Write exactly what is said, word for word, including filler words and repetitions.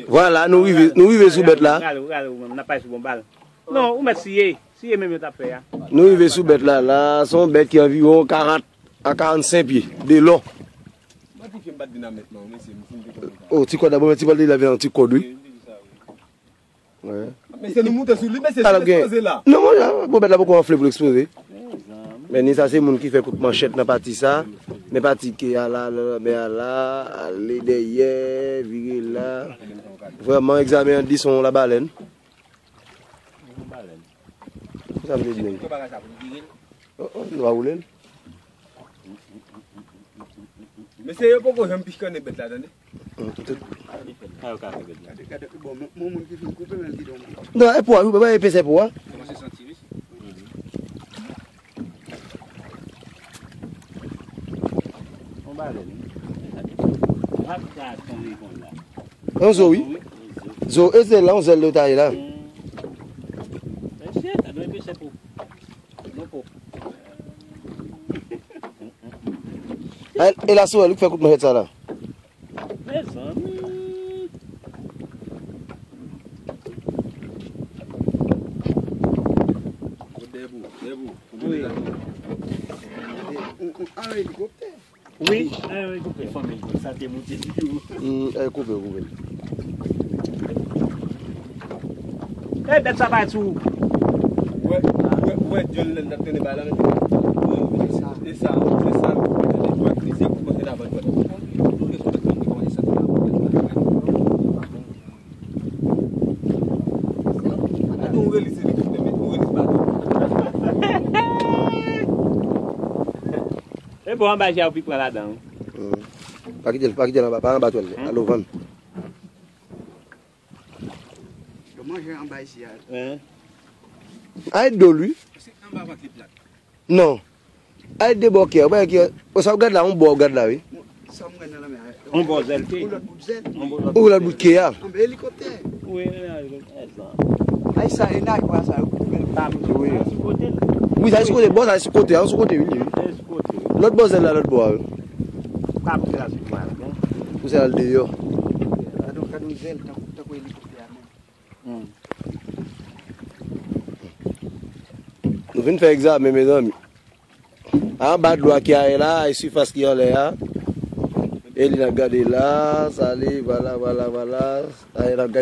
Vwala, nou rive, nou rive sou bèt la. Ou rale, ou rale, ou menm, n ap pale sou bon bal. Non, ou mèt siye. Siye menm yo t ap fè a. Nou rive sou bèt la, la, se yon bèt ki anviwon karant a karannsenk pye de lon. O, ti kòd la, bon, men ti kòd li la vin an ti kòd, wi. Mesye, nou moute sou li, mesye, sou ekspoze la. Non, mwen, bon, bèt la poko anfle pou l ekspoze. Men ni sa se moun ki fè kout manchèt nan pati sa. Men pati ke a la, lanmè a la, ale dèyè, vire la. Vrèman, egzamen an di se yon labalèn. Sa vle di menm. Oh, oh, nou va woule l. Mesye, yo poko janm pichkannen bèt la, tande. Gade, gade, bon, moun ki fin koupe, men l kite yon. Non, e pou a, wi, ba, ba, epesè pou a. Yon zo, wi. Zo, e zèl la, yon zèl yo taye la. E, e la sou el, ou k fè kout manchèt sa la. Mezanmi. Debout, debout. Wi. An elikoptè. Wi, an elikoptè. Fanmi, sa te moute toujou. Hmm, e koupe, koupe. E bèt sa bay sou. Wè, wè, wè, John Lennon t ap tande bay la, men. E sa, e sa, e sa. Wè, plizyè kout mwen te la ban jwèt. Tout restou bèt mwen te kòmanse santi la. Gade yon relis elikoptè, men yon relis bato. E bon, anba je a ou pi pran ladan, wi. Hmm. Pa kite l, pa kite l anba, pa anba twèl. Hmm. Al ou vann. Yo manje anba isi a. Hein? Ay dol, wi. Se anba vant li plat. Non. Ay de bò kè, ou pa kè, ou sa w gad la, yon bò w gad la, wi. Sa m wè nan lanmè a. Yon bò zèl te. Ou lòt bout zèl. Yon bò lòt bout kè a. Anba elikoptè. Wi, wi, wi. Ay sa, e naj bwa sa, yo koupe l. Wi. Sou kote l. Wi, sa sou kote, bò sa sou kote, a, sou kote, wi. Sou kote. Lòt bò zèl la, lòt bò a, wi. Pa pouse la sou bò a, wi. Pouse al deyò. Gade, gade yon zèl, tankou, tankou elikoptè a menm. Hmm. Nou vin fè egzamen, mezanmi. Anba dlo a ki a ye la, e sifas ki anlè a. E li n ap gade la, sa li, vwala, vwala, vwala. Sa li n ap gade